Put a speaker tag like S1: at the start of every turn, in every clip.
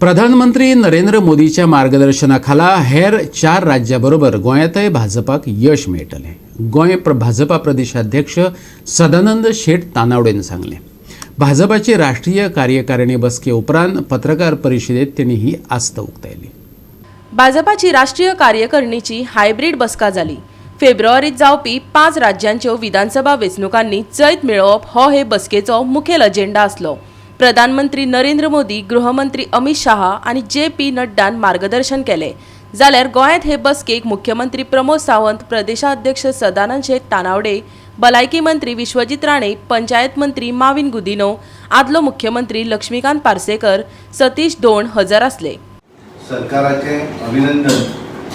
S1: प्रधानमंत्री नरेंद्र मोदीच्या मार्गदर्शनाखाला हेर चार राज्यां बरोबर गोंयांतय भाजपाक यश मेळटलें, गोंय भाजपा प्रदेशाध्यक्ष सदानंद शेट तानावडेन सांगलें. भाजपाची राष्ट्रीय कार्यकारिणी बसके उपरांत पत्रकार परिशदेत तेणी ही आस्त उक्तायली.
S2: भाजपाची राष्ट्रीय कार्यकारिणीची हायब्रीड बसका जाली. फेब्रुवारीत जावपी पांच राज्यांच्यो विधानसभा वेंचणुकांनी जैत मेळोवप हो हे बसकेचो मुखेल अजेंडा आसलो. प्रधानमंत्री नरेंद्र मोदी, गृहमंत्री अमित शहा आनी जे पी नड्डान मार्गदर्शन केलें, जाल्यार गोंयांत हे बसकेक मुख्यमंत्री प्रमोद सावंत, प्रदेशाध्यक्ष सदानंद शेट तानावडे, भलायकी मंत्री विश्वजीत राणे, पंचायत मंत्री माविन गुदिनो, आदलो मुख्यमंत्री लक्ष्मीकांत पार्सेकर, सतीश धोंड हजर आसले.
S3: सरकाराचे अभिनंदन,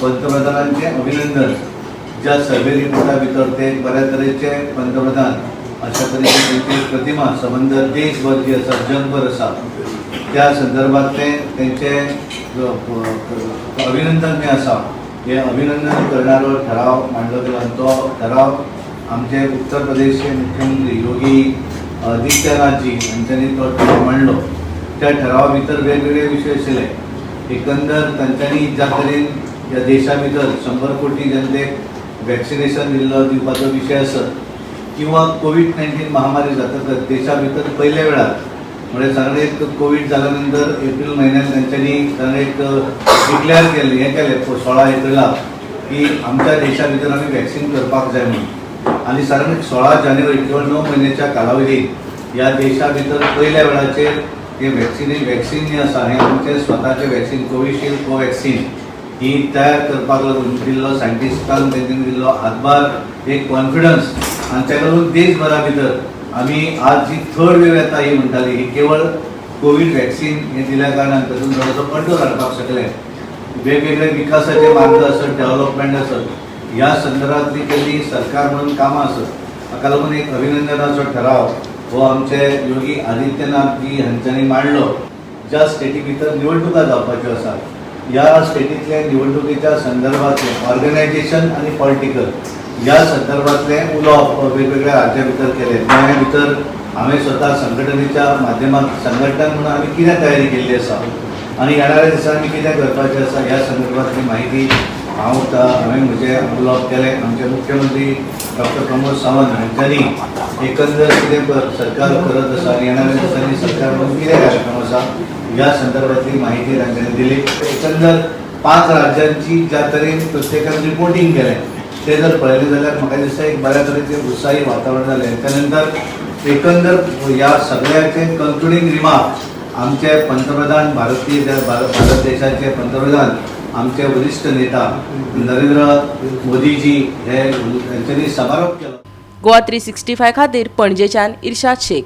S3: पंतप्रधानांचे अभिनंदन. ज्या सर्वे रिपोर्टा भितर ते बऱ्या तरेचे पंतप्रधान अशा तरेची तेंची प्रतिमा संबंद देशभर जी आसा, जगभर आसा, त्या संदर्भातले तेंचे अभिनंदन जें आसा, हें अभिनंदन करणारो ठराव मांडलो गेलो आनी तो ठराव आमचे उत्तर प्रदेशचे मुख्यमंत्री योगी आदित्यनाथजी हांच्यांनी तो ठराव मांडलो. त्या ठरावा भितर वेगवेगळे विशय आशिल्ले. एकंदर तांच्यांनी ज्या तरेन ह्या देशा भितर 100 कोटी जनतेक वॅक्सिनेशन दिल्लो दिवपाचो विशय आसत किंवा कोवीड 19 महामारी जातकच देशा भितर पयल्या वेळार, म्हणजे साधारण एक कोवीड जाल्या नंतर एप्रील म्हयन्यात तांच्यांनी साधारण एक डिक्लेअर केलें, हें केलें 16 एप्रिलाक की आमच्या देशा भितर आमी वॅक्सिन करपाक जाय म्हणून. आनी साधारण 16 जानेवारी किंवा 9 म्हयन्याच्या कालावधीत ह्या देशा भितर पयल्या वेळाचेर हे वॅक्सिन जें आसा, हें आमचें स्वताचें वॅक्सिन कोविशिल्ड, कोवॅक्सिन ही तयार करपाक लागून दिल्लो सायंटिस्टान तेंच्यांनी दिल्लो हातभार, एक कॉन्फिडन्स आनी ताका लागून देशभरा भितर आमी आज जी थर्ड वेव येता ही म्हणटाली, ही केवळ कोवीड वॅक्सिन हे दिल्या कारणान तातूंत थोडोसो कंट्रोल हाडपाक शकले. वेगवेगळे विकासाचे मार्ग आसत, डेव्हलपमेंट आसत, ह्या संदर्भातली केल्ली सरकार म्हणून कामां आसत, हाका लागून एक अभिनंदनाचो ठराव हो आमचे योगी आदित्यनाथजी हांच्यांनी मांडलो. ज्या स्टेटी भितर निवडणुका जावपाच्यो आसात, ह्या स्टेटींतले निवडणुकेच्या संदर्भातलें ऑर्गनायझेशन आनी पॉलिटिकल ह्या संदर्भातलें उलोवप वेगवेगळ्या राज्यां भितर केलें. गोंया भितर हांवें स्वता संघटनेच्या माध्यमात संघटन म्हणून आमी कितें तयारी केल्ली आसा आनी येणाऱ्या दिसांनी कितें करपाचें आसा, ह्या संदर्भातली माहिती हांवें म्हजें उलोवप केलें. आमचे मुख्यमंत्री डॉक्टर प्रमोद सावंत हांच्यांनी एकंदर कितें सरकार करत आसा आनी येणाऱ्या दिसांनी सरकार म्हणून कितें कार्यक्रम आसा, ह्या संदर्भातली माहिती तांच्यांनी दिली. एकंदर पांच राज्यांची ज्या तरेन प्रत्येकान रिपोर्टींग केलें तें जर पळयलें जाल्यार म्हाका दिसता एक बऱ्या तरेचें उत्साही वातावरण जालें. त्या नंतर एकंदर ह्या सगळ्याचे कंक्लुडींग रिमार्क आमचे पंतप्रधान, भारतीय भारत भारत देशाचे पंतप्रधान, आमचे वरिष्ठ नेता नरेंद्र मोदीजी हे, त्यांच्यानी समारोप केलो.
S2: गोवा 365 खातीर पणजेच्यान इर्शाद शेख.